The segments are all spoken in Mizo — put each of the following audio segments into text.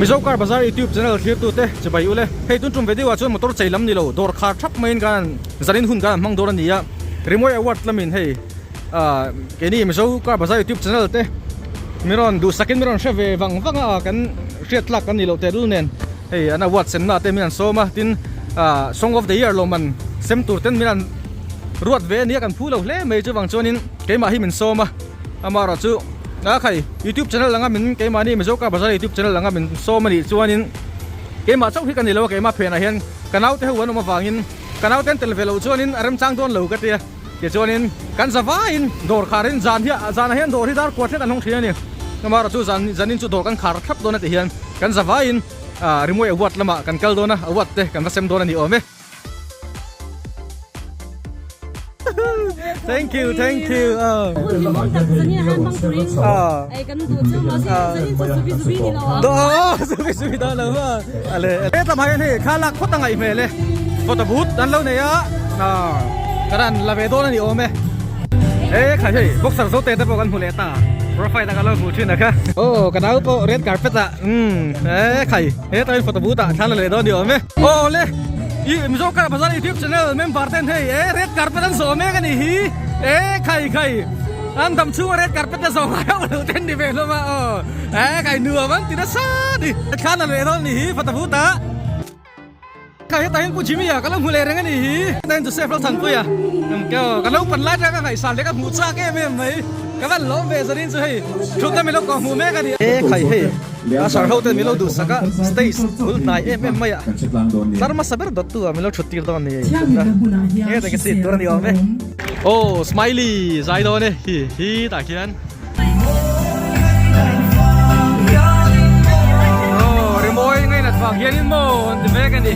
Mizo Car Bazar YouTube channel thlirtute chibai ule. Hei tun tum video ah chuan motor chei lam ni lo dawr khar thap maiin kan zanin hun kan hmang dawn a ni a. Rimawi award lamin hei ah keini Mizo Car Bazar YouTube channel te mi rawn duhsakin mi rawn hre ve vang vang a kan hriat tlak kan ni loh tehlul nen hei an award semna te min an sawm a tin ah Song of the Year lawmman sem tur ten min an ruat ve a nia kan phu lo hle mai chuvang chuanin keimah hi min sawm a. Amaherawh chu a khai youtube channel anga min keimahni Mizo Car Bazar youtube channel anga min sawm a nih chuanin keimah chauh hi ka ni lo a keimah phenah hian ka naute ho an awm avangin ka naute an tel ve loh chuanin a remchang dawn lo ka tia tichuanin kan za vaiin dawr kharin zan hi zanah hian dawr hi dar kuat hlek an hawng thin a ni amaherawh chu zan zanin chu dawr kan khar thlap dawn a tih hian kan za vaiin rimawi award lamah kan kal dawn a award te kan va sem dawn a ni awm e. Thank you, thank you. Zubi zubi da lo ma. Ale, e tlam hai ni kha lak phot angai hmel e. Photo booth an lo nei a. Karan la ve dawn ani awm e. E khai hei boxer zo te te pawh kan hmu leh ta. Profile a ka lo hmuh thin a kha. Oh, ka nau pawh red carpet ah. Um, e khai he tain photo booth ah thla la leh dawn ni awm e. Aw le i Mizo Car Bazar YouTube channel member ten hei e red carpet an zawh mek ani hi e khai khai an dam chhunga red carpet a zawh ngai hauh lo ten ni ve hlawm a aw e khai nuam an ti nasa ni thlan a leh dawn ni hi fatavut ah khai hetah hian Pu Jimmy a ka lo hmu leh reng ani hi hetah hian Joseph Lalthanpuia ka lo pan lai atanga ka ngaihsan leh ka hmuh chak em em mai ka van lawm ve zanin chu hei thutna min lo kawhhmuh mek ani e khai hei. A sar ho ten min lo duhsak a, stage bul hnai em em mai a, tlar hmasa ber dawt tu ah min lo thut tir dawn a ni hei thutna nge tak seat tur a ni awm e. Aw smiley zai dawn e hi hi tah khian. Aw rimawi ngainat vang hianin maw an ti vek a ni.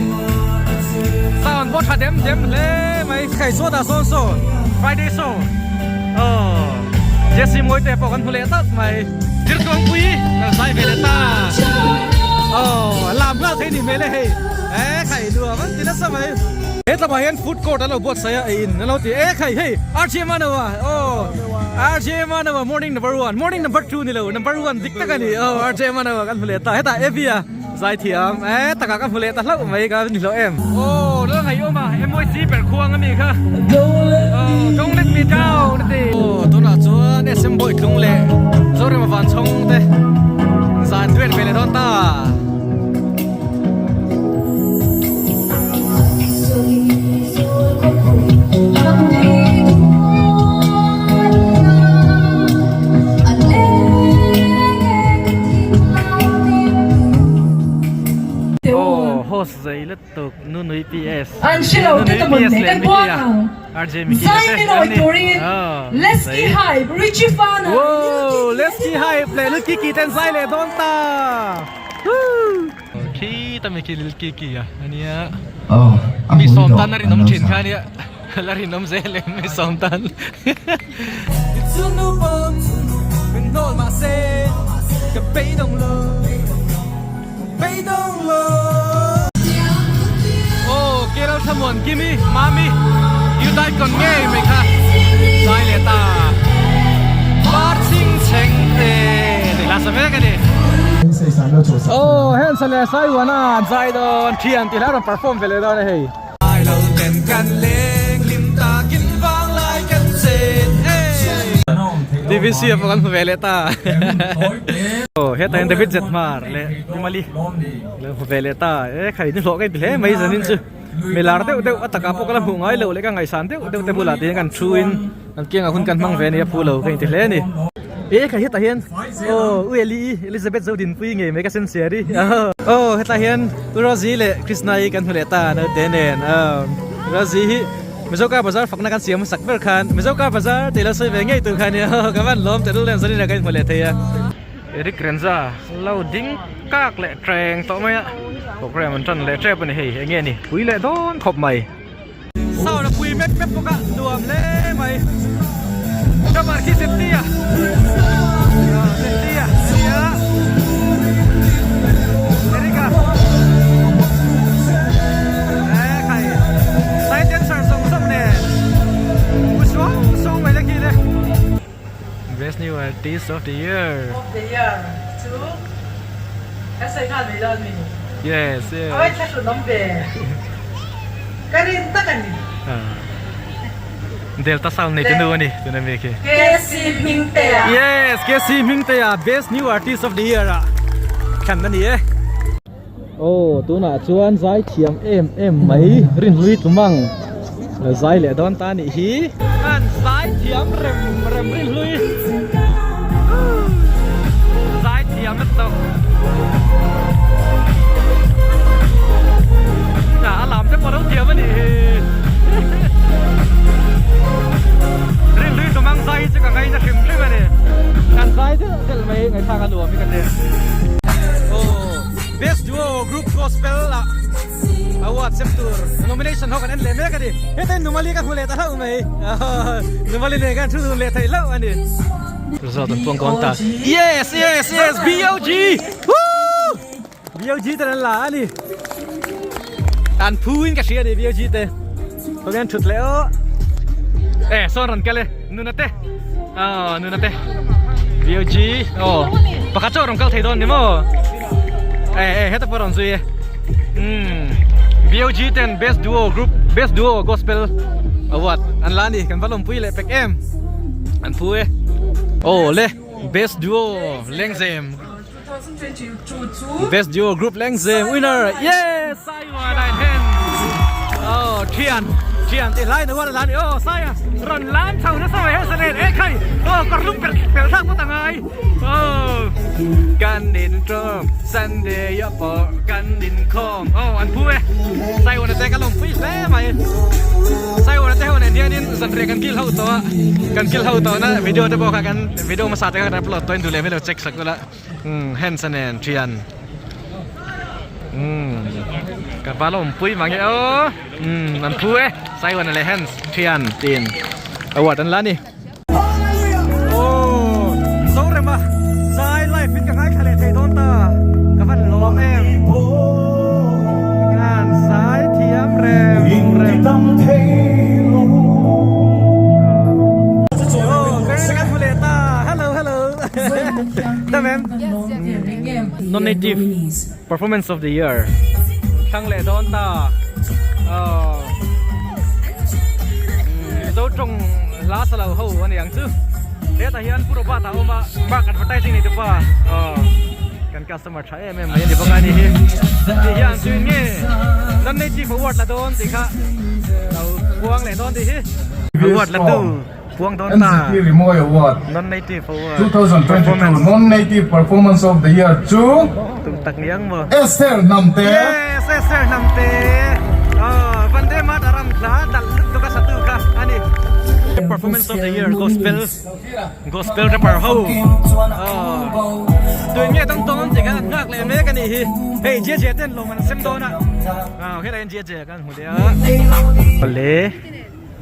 Sound pawh tha dem dem hle mai. Khai saw dah sawn saw Friday show aw Jesse Mawite pawh kan hmu leh tlat mai. Zirtluangpui kan zai ve leh ta. Aw lam nghal thei ni hmel e hei. E khai nuam an ti nasa mai. He tlawmah hian food court an lo buatsaih a ei in an lo ti e khai hei RJ Manawa aw RJ Manawa morning number one morning number two ni lo number one dik tak a ni aw RJ Manawa kan hmu leh ta hetah Evia zaithiam e takah ka hmu leh ta hlauh mai ka ni hlauh em. Aw lal ngaih awm a MYC per khuang a mi kha aw don't let me down a ti. Aw tunah chuan SM Bawitlung leh Zorema Vanchhawng te zan duet ve leh dawn ta. Aw host zei lutuk Nunui PS An hre lo te Nunui ka mawn PS leh leh kan Mickey buang a ang. RJ Mickey Zai te min an awi ni turin aw Lesky zei Hype, Richie Fana, Lil Wow Kiki Lesky Hype leh Lil Kiki ten zai leh dawn ta Woo Khita mi khi Lil Kiki a ania mi sawm tan a rinawm thin kha ania la rinawm zel em mi sawm tan Aw Kerala thlamuan Kimi Mami Youth Icon ngei mai kha zai leh ta par chhing chheng te tih hla sa mek a ni. Aw Hensa leh Saiwana an zai dawn thian tih hla rawn perform ve leh dawn a hei. TVC a pawh kan hmu ve leh ta. Aw hetah hian David Zethmar leh Pumali lo hmu ve leh ta. E khai ni hlawh ka inti hle mai zanin chu milar deuh deuh a takah pawh ka la hmuh ngai loh leh ka ngaihsan deuh deuh te bulah te hian kan thu in kan kiangah hun kan hmang ve a nia phu lo ka inti hle a ni. E khai hetah hian aw U Eli Elizabeth Zodinpuii ngei mai ka sen siar i aw hetlai hian U Rosie leh Krishna i kan hmu leh ta naute nen aw Rosie hi Mizo car bazar fakna kan siam hmasak ber khan Mizo car bazar tih lo sawi ve ngei tur kha nia aw ka van lawm tehlul em zanin ah kan inhmu leh thei a. Eric Renza lo ding kak leh teng tawh mai a program an tan leh tep a ni hei enge ni pui leh dawn khawp mai. Sound a pui mep mep bawk a nuam hle mai drummer khi Zettia Zettia ania Erica e khai side dancer zawng zawng nen u suau suau mai le khi le Best New Artist of the Year of the Year chu Kan sawi nghal mai dawn mi? Yes, yes. Awai thlahrun awm ve. Ka rin tak a ni. Delta sound nei te nu a ni tuna mi khi. KC Hmingtea. Yes, KC Hmingtea best new artist of the year ah thlan a ni e. Aw tunah chuan zai thiam em em mai Rinhlui Tumang lo zai leh dawn ta nih hi. An zai thiam rem rem Rinhlui zai thiam a tawk. A lam te pawh lo thiam a nih hi. Rinhlui Tumang zai hi chu ka ngaina hrim hrim a ni. An zai delh delh mai ngaihthlak a nuam hi ka ti. Best Duo Group Gospel ah award sem tur nomination ho kan en leh mek a ni. Heta in Numali ka hmu leh ta hlauh mai. Numali nen khan thu dun leh theih hlauh a ni. Result an puang kawn ta. Yes, yes, yes, BOG! Woo! BOG ten an la a ni. An phu in ka hria a ni BOG te. Kawng thut leh aw. Eh, sawn rawn kal e. Nuna te. Aw, nuna te. BOG. Aw. Pakhat chu a rawn kal thei dawn ni maw? Eh, eh, heta pawh a rawn zui e. Hmm. BOG ten best duo group, best duo gospel award an la ni. Kan va lawmpui leh pek em. An phu e. Aw le, best duo Lengzem. Best duo group Lengzem winner. Yes, Saiwa nine hands. Oh, thian, thian ti lai na war lan. Oh, Saya ron lan chho na sawi he sanen e khai. Oh, kar lum per per thak pawh tangai. Oh, kan in tawm Sunday ya pawh kan in khawm. Oh, an phu e. Saiwa na te ka lawm pui hle mai. Saiwa na te ho nen hianin zanriah kan kil ho tawh a. Kan kil ho tawh na video te pawh kha kan video hmasa te kha kan upload tawh in duh leh mai lo check sak ula. Umm hands a nen thian umm ka va lawm pui mang e aw umm an phu e saiwan leh hands thian tin award an la ni aw zorema zai live in ka ngaithla leh thei dawn ta ka van lawm em an zai thiam rem rem aw ka hmu leh ta hello hello. Non-native performance of the year thlang leh dawn ta Mizo tawng hla sa lo ho a ni ang chu hetah hian Pu Robert a awm a park advertising nei te pa kan customer tha em em mai a ni bawk a ni hi tih hian chu in nge non-native award la dawn tih kha lo puang leh dawn tih hi award la tu. Puang dawn ta. NZP Rimawi Award Non-native award 2022 Non-native Performance of the Year chu Tum tak ni ang maw. Esther Hnamte. Yes, Esther Hnamte. Oh, Vande Mataram hla dal lutuk a satu kha a ni. Performance of the Year Gospel Gospel rapper ho. Oh. Tuin nge dang tawng an ti khan an nghak leh mek a nih hi. Hei Jie Jie ten lawm an sem dawn a. Ah, helai an Jie Jie kan hmu leh a. Awle.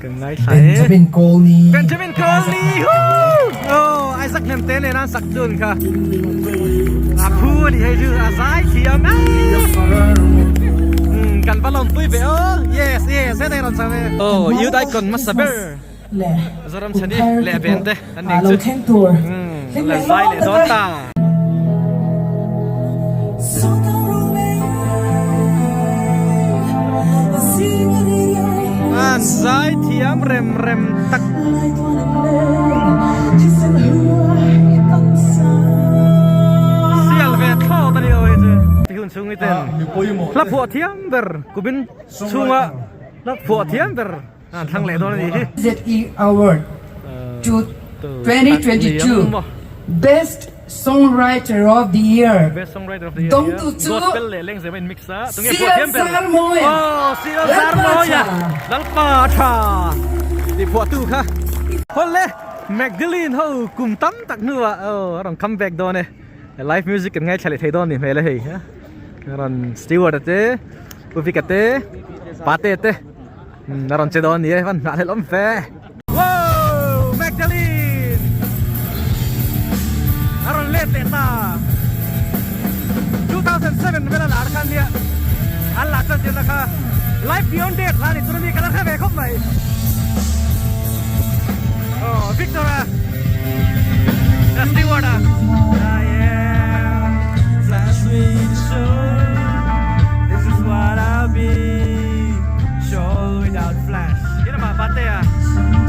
Kan ngaithla e. Benjamin Colney. Benjamin Colney. Woo! Oh, Isaac Hnemte nen an sak dun kha. A phu a ni hei chu a zai thiam e. Hmm, kan va lawmpui ve aw. Yes, yes, heta hi rawn chho ve. Oh, youth icon hmasa ber. Zoram Chhani leh Ben te an ning chu. Hmm, la zai leh dawn ta. An zai thiam rem rem tak. Sial ve thlawt a ni lo hei chu. Ti hun chhung hi ten hla phuah thiam ber kumin chhunga hla phuah thiam ber an thlang leh dawn a nih hi. ZE Award 2022 Best Songwriter of the Year Best Songwriter of the Year dawngtu chu Gospel leh lengzem a in mix a tunge Sial phuah thiam ber Zarmawia Oh Sial Zarmawia Lalpa tha tih phuahtu kha Hawle Magdalene ho kum tam tak hnuah oh a rawn come back dawn e live music kan ngaithla leh thei dawn ni hmel e hei a rawn Stewart a te Uvika te Pate te A rawn che dawn ni e, van hnah hlelh awm fe. Wow! Magdalene! A rawn let leh ta. 2007 vela lar khan nia. An lah chuan tirna kha Life Beyond Death hla ni chu mi ka la hre ve khawp mai. Oh, Victor a. Stewart a. I am just waiting. Flash Ina ma pate a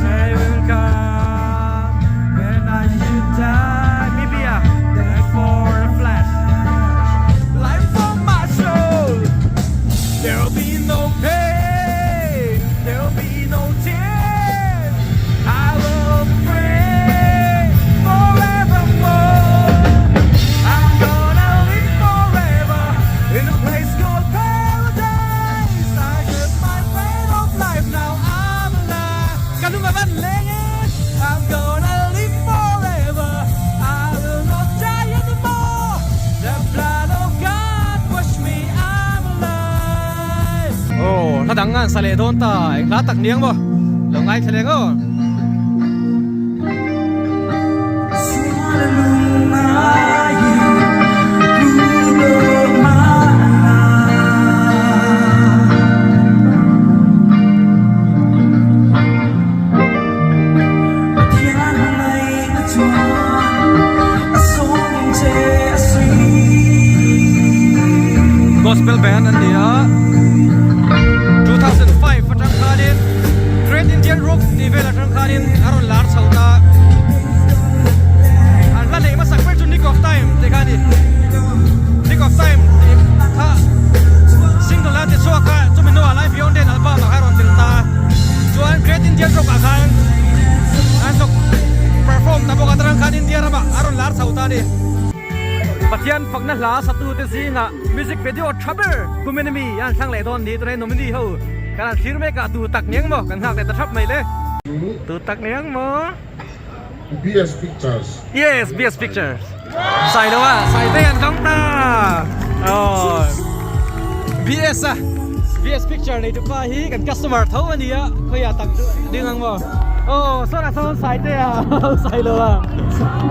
They will come when I should die Maybe a Thanks for a flash Life for my soul There'll be no pain There'll be no tears I will be free forevermore I'm gonna live forever In a place called paradise I get my bread of life now I'm alive Ka lung a van leng e I'm gonna live forever I will not die anymore The blood of God wash me I'm alive Aw hla dang an sa leh dawn ta eng hla tak niang maw lo ngaithla leng aw. Gospel band an ni a 2005 atang khanin Great Indian Rock tih vel atang khanin a rawn lar chho ta an hla neih hmasak ber chu Nick of Time tih kha a ni Nick of Time tih kha single a ti chhuak a chumi hnuah Live Beyond Death album ah kha a rawn tel ta chuan Great Indian Rock ah khan an zuk perform ta bawk a tarang khan India ramah a rawn lar chho ta a ni. Pathian fakna hla satute zingah music video tha ber kumin ami an thlang leh dawn ni tunah nominee ho kan han thlir mek a tu tak niang maw kan nghak leh ta thap mai le tu tak niang maw. BS Pictures. Yes, BS Pictures. Sai lo a, sai te an dawng ta. Oh. BS a. BS Picture nei tu pa hi kan customer tho ani a, khawia tak chu ding ang maw. Oh, sawn ah sawn sai te a, sai lo a.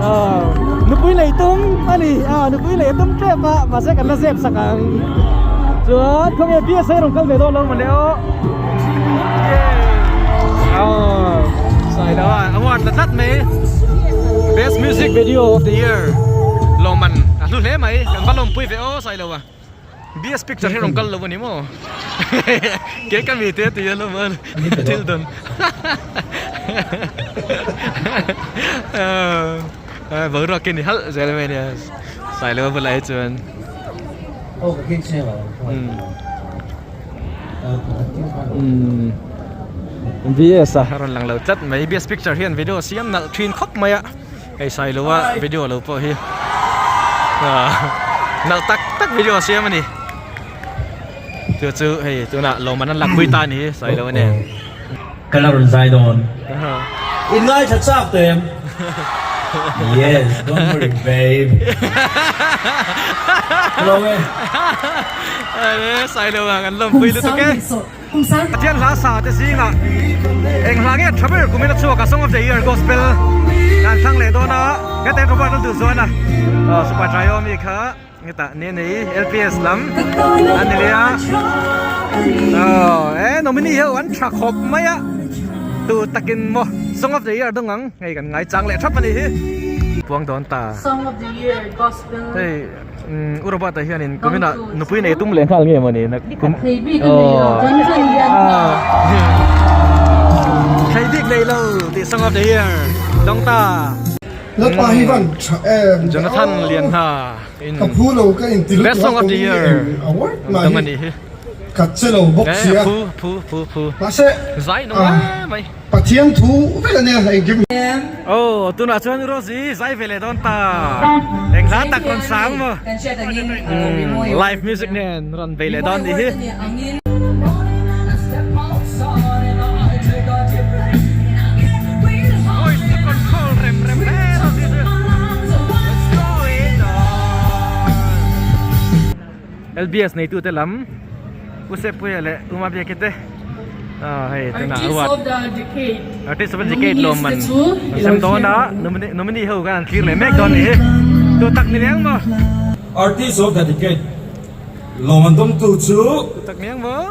Oh, nupui lei tum ani, ah nupui lei tum tep a, mahse kan la zep sak ang. Chuan khawnge BS a rawn kal ve dawn lo mawle aw. Oh, sai lo a, award la tlat mai. Best music video of the year. Lawman a hlu hle mai, kan va lawmpui ve aw sai lo a. BS picture hi rawn kal lo ani maw? Ke ka mi te ti a lawm thil dawn. Boruak khi ni halh zel mai ania Sailo bulah hi chuan. BS a rawn lang lo tlat mai BS picture hian video siam nalh thin khawp mai a. Hei Sailoa video lo pawh hi nalh tak tak video a siam a ni chu chu hei tunah lawmman an lakpui ta a ni Sailoa nen. Ka la rawn zai dawn. In ngaithla chak tawh em? Yes, don't worry babe. Hello e. Sailoa kan lawmpui lutuk e. Pathian hla sa te zingah eng hla nge tha ber kumin a chhuak a Song of the Year Gospel kan thlang leh dawn a heta Robert a duh zuan a Super Trio mi kha hetah ni nei LPS lam an ni leh a e nominee ho an tha khawp mai a tu takin maw Song of the Year dawng ang hei kan ngai chang leh thap a nih hi puang dawn ta Song of the Year Gospel hei U Robert-a hianin kuminah nupui nei tum leh nghal nge mawni na kum Thei bik a nei lo chuan chuan hian Thei bik nei lo tih song of the year dawng ta Lalpa hi van tha em Jonathan Lianhna in Ka phu lo ka inti lutuk Best song of the year award mah dawng a nih hi Ka che lo bawk sia Phu phu phu phu Mahse Zai nung mai mai Pathian thu vek a nia engkim. Aw tunah chuan Rosie zai ve leh dawn ta eng hla tak rawn sang maw live music nen rawn bei leh dawn nih hi. Voice chu control rem rem hle Rosie chu Let's go it on. LBS neitute lam U Sepuia leh U Mabiaki te ah hei tunah Artist ruat of the decade Artist of the decade nominees lawm man te chu an i sem lo dawn thlir a ang. nomine nominee ho khan an thlir leh mek dawn a nih hi tu tak ni leng maw Artist of the decade lawm an dawmtu chu tu tak ni ang maw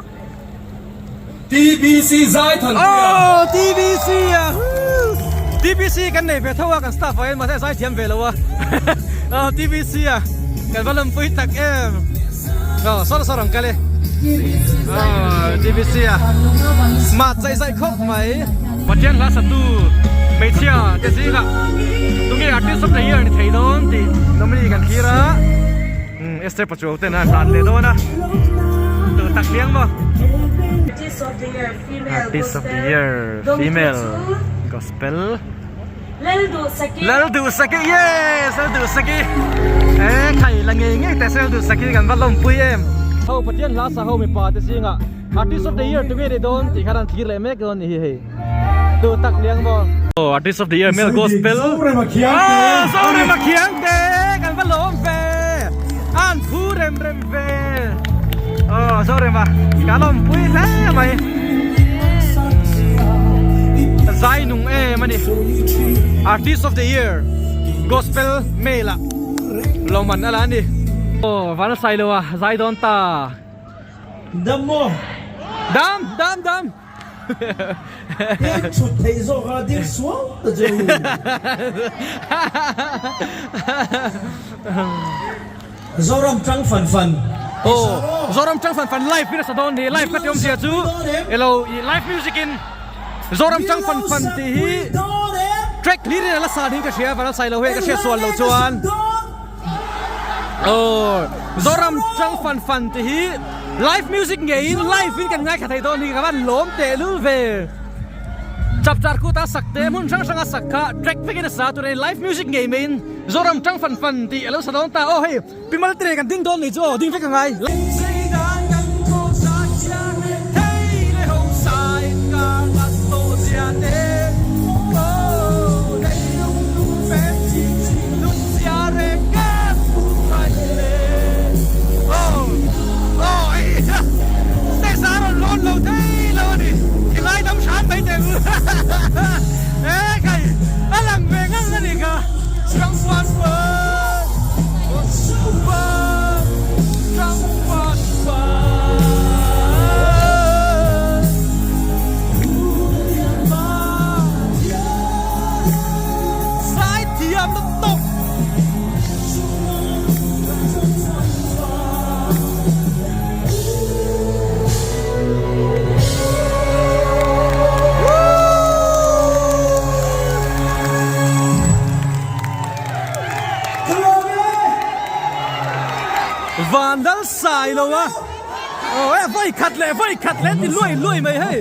TBC Zaithanpuia. Oh TBC a huu TBC kan nei ve tho a kan staff ah hian mahse a zaithiam ve lo a oh TBC a kan va lawmpui tak em aw saw saw rawn kal e. GBC a smart zai zai khawp mai Pathian hla satu hmeichhia te zingah tunge artist of the year ni thei dawn tih nominee kan thlir a Esther Pachuau ten a hlan leh dawn a duh tak hliang maw Artist of the year female gospel Lalduhsaki yes Lalduhsaki e khai la ngei ngei teh se Lalduhsaki kan va lawmpui em. Ho Pathian hla sa ho mipa te zingah Artist of the year tunge ni dawn tih khan an thlir leh mek dawn a ni hi hei duh tak liang maw. Aw Artist of the year male gospel ah Zorema Khiangte kan va lawm ve an phu rem rem ve aw Zorema ka lawmpui hle mai. Zai nung em a ni. Artist of the year gospel male ah lawmman a la a ni. Aw van a sai lo a zai dawn ta. Dam maw? Dam dam dam. Ding thut theih zawk a ding suau ta che u. Zoram tang fan fan. Aw Zoram tang fan fan live in a sa dawn ni live ka ti awmzia chu elo i live music in Zoram tang fan fan tih hi track hlir in a la sa niin ka hria van a sai lo hei ka hriat sual lo chuan aw Zoram tang fan fan tih hi live music ngeiin live in kan ngaithla thei dawn hi ka van lawm teh lul ve. Chapchar kut a sak te hmun hrang hrang a sak kha track vekin a sa tur a ni live music ngei maiin Zoram tang fan fan tih a lo sa dawn ta. Aw hei, pi Maltire kan ding dawn ni chu aw, ding vek a ngai. Van dal sai lo a aw e vawi khat leh vawi khat leh ti luai luai mai hei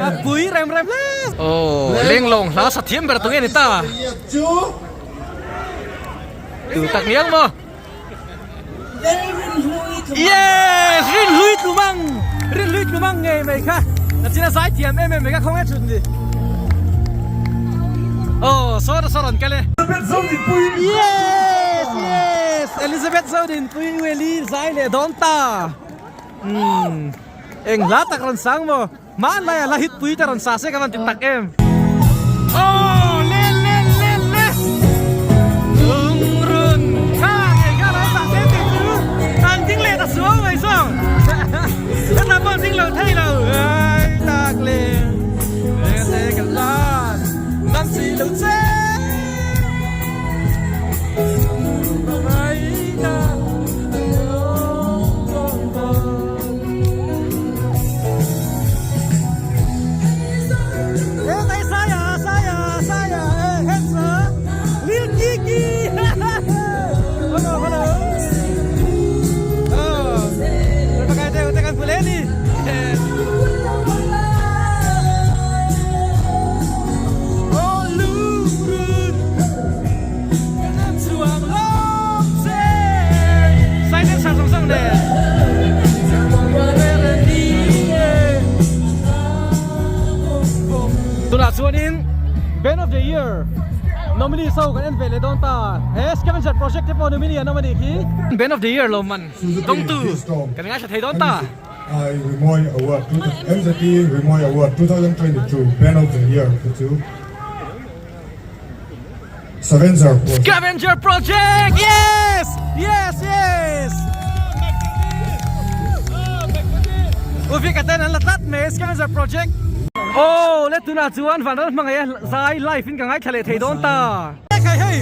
a pui rem rem hle aw lenglawng hla sa thiam ber tunge ni ta tu tak ngiang maw Yes! Rin hlui tlumang! Rin hlui tlumang ngei mai kha. Nachina zai thiam em em mai kha khawnge thut ni. Oh, sawr sawr an kal e. Yes! Yes! Elizabeth Zodinpui Ueli zai leh dawn ta. Hmm. Eng hla tak rawn sang maw? Hmanlai a la hit pui te rawn sa se ka van ti tak em. Aw le le le le Lungrun kha ngei kha lo sa se ti chu an ding leh ta suau mai zawng ka ta pawh ding lo thei lo ai tak le le le ka lan nan si lo che mai ta Tunah chuanin Band of the Year nominee so kan en ve leh dawn ta. He Scavenger Project te pawh nominee an awm a nih khi. Band of the Year lawmman dawngtu kan ngaithla thei dawn ta. Rimawi Award MZP Rimawi Award 2022 Band of the Year te chu Scavenger Project. Scavenger Project! Yes! Yes! Yes! Uvik aten an la tlat mai Scavenger Project. Oh, le tunah chuan vanral hmangaih a zai live in ka ngaithla leh thei dawn ta. Hei hei,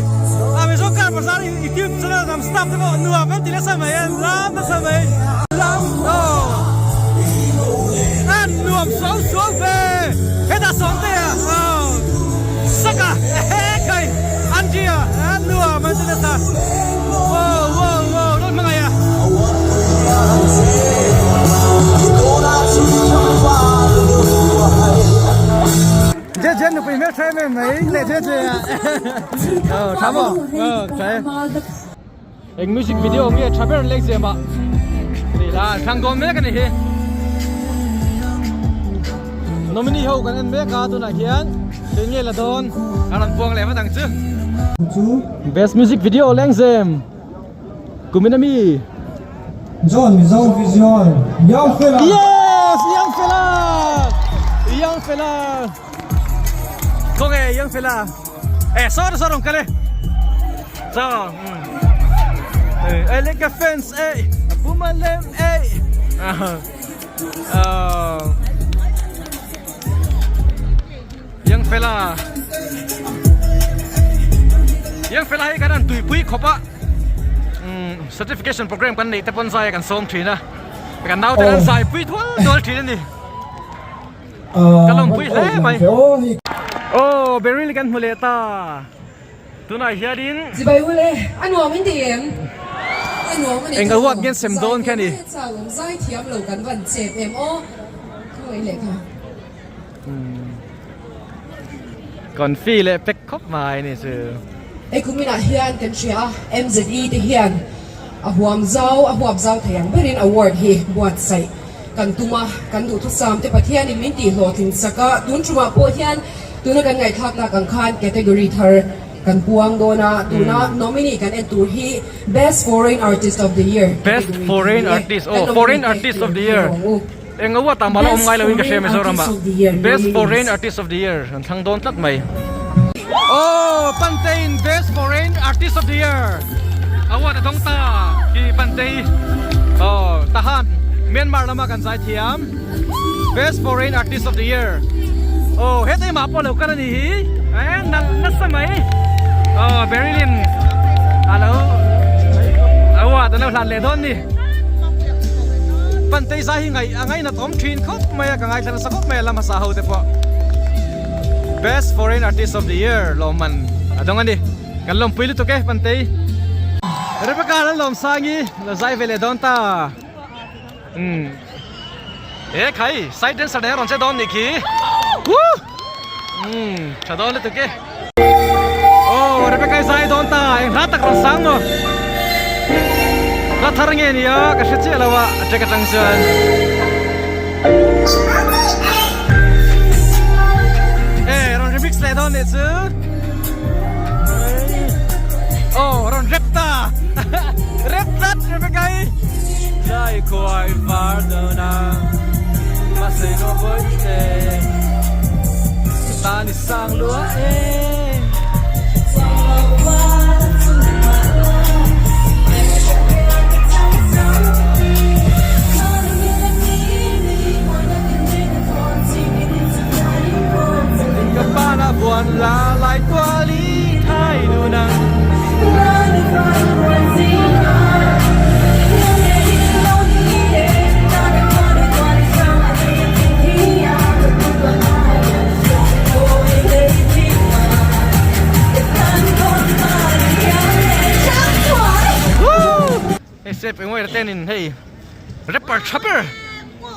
a Mizo car bazar YouTube channel lam staff te pawh nuam an ti nasa mai, an lam nasa mai. Lam oh. nuam suau suau ve hetah Sawmtea aw Saka ehe khai Angie-a nuam an ti nasa wow wow wow rawn hmangaih a. Jeje nupui hmeltha em em mai leh Jeje a aw tha maw aw tha e. Eng music video nge tha ber leng zem ah tih la an thlang dawn mek a ni hi. Nominee ho kan en mek a tunah khian eng nge la dawn a rawn puang leh vat ang chu. Best music video leng zem kumin ami. John Mizo Vision Young Fella. Yes Young Fella Young Fella Khawnge Young Fella. Eh saw saw rawn kal e chaw eh lek ka fans eh a bum a lem eh yang fela yang fela hi kan an tuipui khawp a certification program kan neih te pawn zai kan sawm thin a kan naute an zai pui thual thual thin a ni. Ka lawmpui hle mai. Aw Beryl kan hmu leh ta. Tunah hianin. Chibai ul e, a nuam in ti em? A nuam a ni. Eng award nge sem dawn kha ni? Zai thiam lo kan van chep em aw. Khawi leh kha. Confi leh pek khawp mai ni chu. Hei kuminah hian kan hria a, MZE te hian a huam zau, a huap zau thei ang berin award hi buatsaih kan tum a, kan duhthusam te Pathianin min tih hlawhtlin sak a, tun tumah pawh hian tuna kan ngaihthlak tak ang khan category thar kan puang dawn a, tuna nominee kan en tur hi Best Foreign Artist of the Year Best Foreign Artist, aw Foreign Artist of the Year eng award ah mah la awm ngai loin ka hria Mizoram ah Best Foreign Artist of the Year an thlang dawn tlat mai. Aw Pantei in Best Foreign Artist of the Year award a dawng ta khi Pantei aw Tahan Myanmar lama kan zai thiam Best Foreign Artist of the Year aw heta imah pawh lo kal a ni hi eh nalh nasa mai aw Beryl-in alo award an lo hlan leh dawn ni Pantei zai hi ngaih a ngainat awm thin khawp mai a ka ngaithla nasa khawp mai a la hmasa ho te pawh. Best Foreign Artist of the Year lawmman a dawng a ni. Kan lawmpui lutuk e Pantei. Rebecca Lalawmsangi lo zai ve leh dawn ta. Umm. E khai, side dancer nen a rawn che dawn nih khi. Woo! Umm, tha dawn lutuk e. Oh, Rebecca i zai dawn ta. Eng hla tak rawn sang maw? Hla thar nge nia ka hre chiah lo a, a track atang chuan. Eh, rawn remix leh dawn nih chu. Oh, rawn rap ta. Rap tlat Rebecca i. Zai khuai var dona. Mahse no vawi te. Ta ni sang lua e. Hei step engemaw ila ten in hei rapper tha ber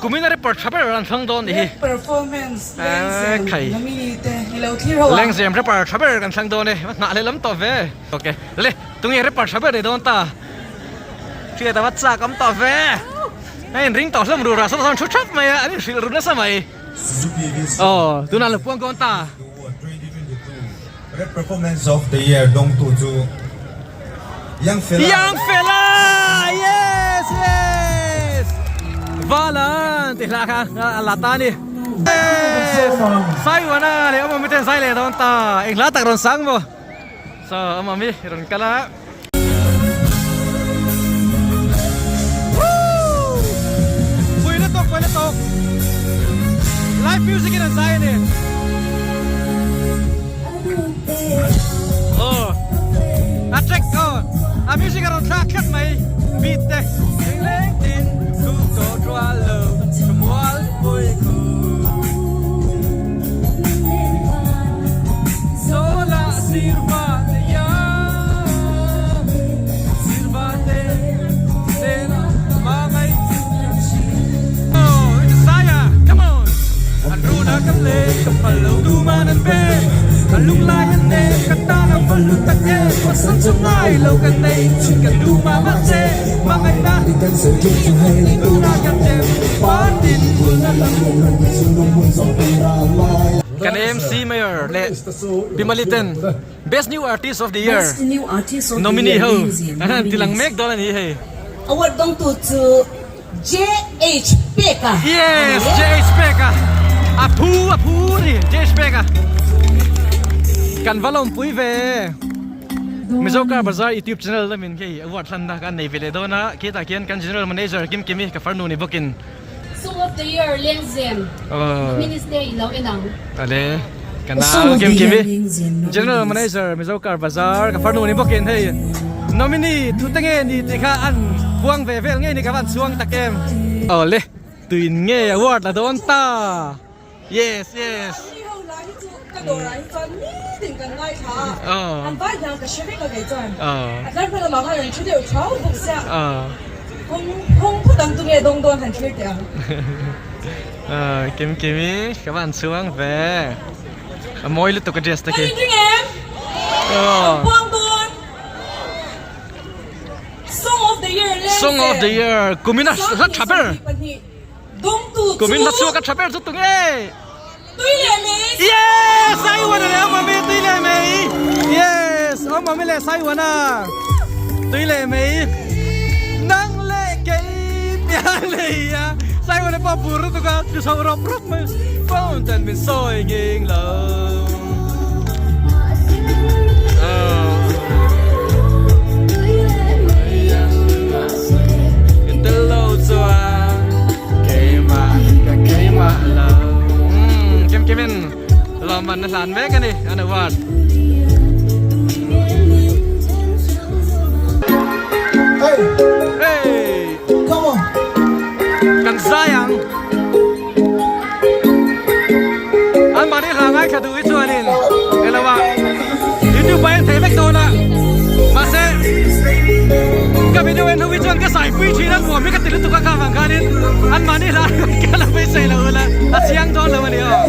kumin a rapper tha ber an thlang dawn nih hi Performance lengzem nominee te i lo thlir ho a. Lengzem rapper tha ber kan thlang dawn e hnah leh lam tawh ve ok le tunge rapper tha ber ni dawn ta hriat a va chak awm tawh ve a in ring tawh hlawm rura saw sawn thu thap mai a an inhrilh ru nasa mai aw tunah lo puang dawn ta. Rap performance of the year dawngtu chu Young Fella. Young Fella! Yes! Yes! Valan tih hla kha a la ta a ni. Yes! Saiwana leh Awmawmi ten zai leh dawn ta. Eng hla tak rawn sang maw? So Awmawmi rawn kal a. Woo! Pui lutuk, pui lutuk. Live music in an zai a ni. Oh, a track oh, a music a rawn thlak tlat mai beat te. Leng tin thu to tual lo, thu mual pui khu. Lunglai an nem ka tan a va hlu tak em Pasal chu ngai lo ka nei chhun ka duh mah mah che Hmangaihna tuna kan chem Partin kulna lam Kan MC Mayor leh Pi Mali ten Best New Artist of the Year Best New Artist of the nominee Year ho Lengzem an han ti lang nominees. mek dawn a ni hei. Award dawngtu chu JH Peka a ni Yes, e. JH Peka a phu a phu a ni JH Peka. Kan va lawmpui ve. Mizo Car Bazaar YouTube channel lamin hei award hlanna kan nei ve leh dawn a, khitah khian kan General Manager Kimkimi ka farnu ni bawkin. Song of the Year Lengzem nominees te i lo en ang. Ale ka Song nau of the Kim Year Kimi Lengzem General nominees. Manager Mizo Car Bazaar ka farnu ni bawkin hei nominee thu te nge ni tih kha an puang ve vel ngei ni ka van chhuang tak em. Awle tuin nge award la dawn ta. Yes yes. Ni ho lai hi chu ka dawrah hi chuan nitin kan ngaithla a, an vai hian ka hre vek a kei chuan a tlar hma lamah khan an thu deuh thau bawk sia, hawng hawng phawt ang tunge dawng dawn han thlir teh ang. Kim Kimi ka van chhuang ve a mawi lutuk a dress te khi. Kan inring em? An puang dawn. Song of the year leng Song of the year kumin a hla tha ber. Kumin hla chhuak a tha ber chu tunge. Tui leh mei. Yes! Saiwan a leh awm ami tui leh mei. Yes! Awm ami leh Saiwan a. Tui leh mei. Nang leh kei pian lei a. Saiwan a pawh bur lutuk a tlu chho rawp rawp mai. Phone ten min sawi nghing lo. Kim Kimin lawmman a hlan mek a ni an award. Hey! Come on. Kan zai ang. An mahni hla ngaithla duh hi chuanin elo ah YouTube ah en thei vek dawn a mahse ka video en ho hi chuan ka sai pui thin a nuam hi ka ti lutuk a kha vang khanin an mahni hla ka la beisei lo ula a chiang dawn lo a ni aw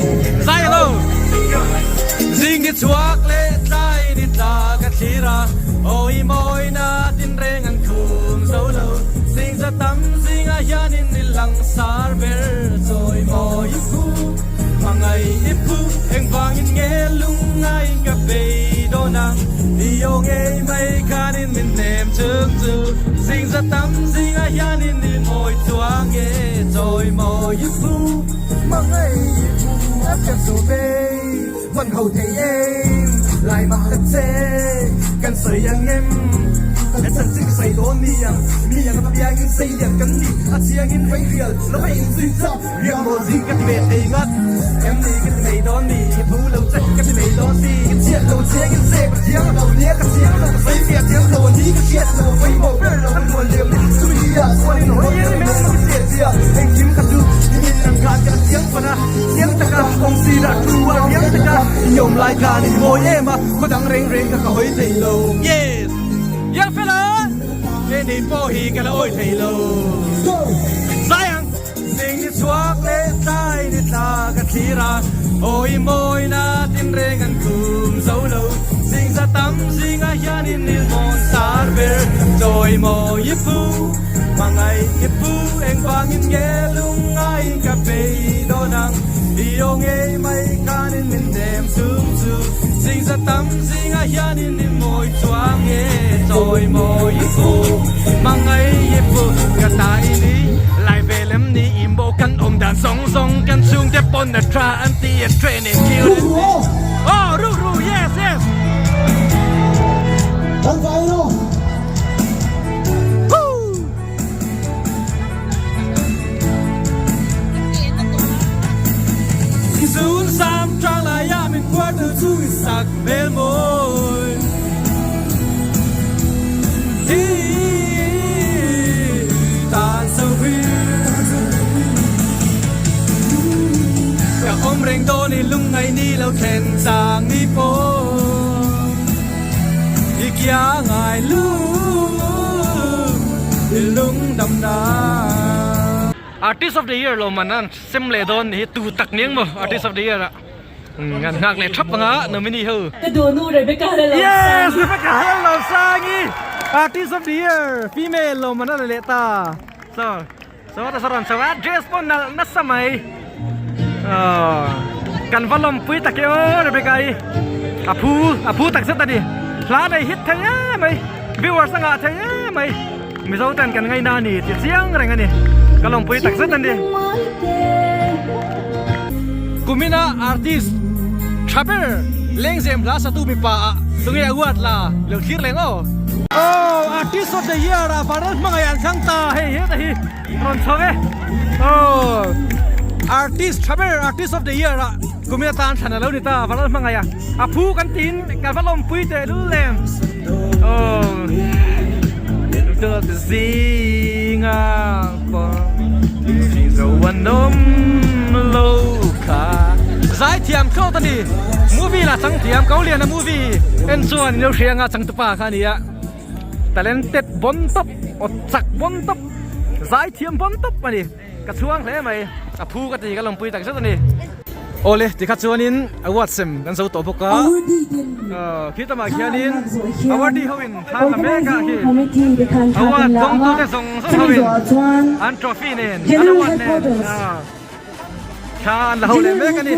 zai alo zing ni chhuak leh tlai ni tla ka thlir a awi mawina tinreng an khum zo lo zing za tam zingah hianin ni lang sar ber chawi mawi i phu Hmangai i phu engvangin nge lungngai ka bei dawn ang I aw ngei mai khanin min hnem chung chu Zing za tam zingah hianin i mawi chuang nge Chawi mawi i phu Hmangai i phu a fiam chu bei Man ho thei em Lai mah ta che Kan sawi ang em Kan chanchin ka sawi dawn mi ang Mi ang a piangin sei lian kan ni A chiangin rei rial lo a inzui chauh Riak maw zing ka ti ve thei ngat Em ni ka ti mai dawn ni I phu lo che ka ti mai dawn si Ka chhiat lo chiang in zep a thiang lo nia ka chiang lo ka sawi fiah thiam lo a ni ka hriat lo a vawi maw ber lo ka luan liam ni chumi hi ah chuan in hawi em em ka hriat zia engkim ka chu i min ang khan ka la chiang fan a chiang taka kawng sir ah thu a riang taka i awm lai khan i mawi em a khaw dang reng reng ka ka hawi thei lo Yes! Young fella! He ni pawh hi ka la awi thei lo Zai ang! Zing ni chhuak leh tlai ni tla ka thlir a, awi mawina tinreng an khum zo lo. Zing za tam zingah hianin nilmawn sar ber, chawi mawi i phu, hmangaih i phu, engvangin nge lungngai ka bei dawn ang, i aw ngei mai khanin min hnem chung chu. Zing za tam zingah hianin i mawi chuang nge, chawi mawi i phu, hmangaih i phu, ka ta i ni. Lai ve lem ni i maw kan awm dan zawng zawng kan chhungte pawn a tha an ti a training kiu an ti. Oh ru ru yes yes. Kan vai lo. Zun sam trang lai ah min phuar tu chu i sak hmel mawi. Ka awm reng dawn i lungngai ni lo thlen chang ni pawh i kia ngai lu i lungdam na. Artist of the year lo man an sem leh dawn ni hi tu tak niang maw artist of the year ah. Kan nghak leh thap anga nominee ho. Ka duhnu Rebecca Lalawmsangi. Yes! Rebecca Lalawmsangi! Artist of the Year, female lawmman a la leh ta. So, so ta saron chho a dress pawh nalh nasa mai. Aww, kan va lawmpui tak e aw Rebecca i. A phu, a phu tak zet a ni. Hla nei hit thei em mai, viewers a ngah thei em mai. Mizo ten kan ngaina a ni tih chiang reng a ni. Ka lawmpui tak zet a ni. Kumina artist tha ber Lengzem hla satu mipa ah tunge a uat la lo thlir leng aw. Aw artist of the year ah Vanral hmangaih an thlang ta hei heta hi rawn chho e. Aw artist tha ber artist of the year ah kumina tan thlan a lo ni ta Vanral hmangaih a a phu kan tiin kan va lawmpui teh lul em. Aw dawt zinga zo an awm lo kha zai thiam thlawt a ni movie lah chang thiam ko lian a movie en chuan ilo hria anga changtupa kha a ni a talented bon tawp aw chak bon tawp zai thiam bon tawp a ni. Ka chhuang hle mai, a phu ka ti ka lawmpui tak zet a ni. Awle, tikha chuanin award sem kan zo tawh bawk a, khi tamah khianin awardee ho in thla la mek a khi award dawngtu te zawng zawng ho in an trophy nen an award nen thla an la ho leh mek a ni.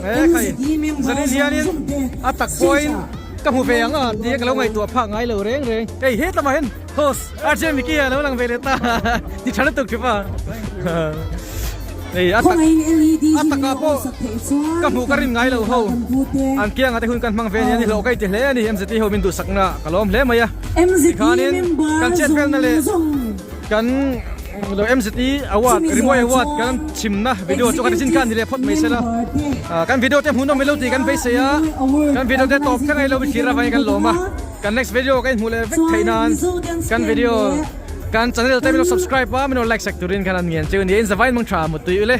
He khai zanin hianin a tak pawhin ka hmu ve ang a tia ka lo ngaihtuah phak ngai lo reng reng. Hei he tamah hian host RJ Mickey a lo lang ve leh ta ti tha lutuk thup a hei a tak a takah pawh ka hmuh ka rin ngai lo ho an kianga te hun kan hmang ve nia ni hlawh ka inti hle a ni MZT ho min duhsakna ka lawm hle mai a tikhanin kan chet velna leh kan lo MZT award rimawi award kan chhimna video chu kan chin khan ni leh phawt mai sela kan video te hmuhnawm ilo tih kan beisei a kan video te tawp thleng a ilo thlir avangin kan lawm a. Kan next video ka inhmuh leh vek theih nan kan video kan channel te min lo subscribe a min lo like sak turin khan an ngen cheu nia in zavain mang tha mutui ule.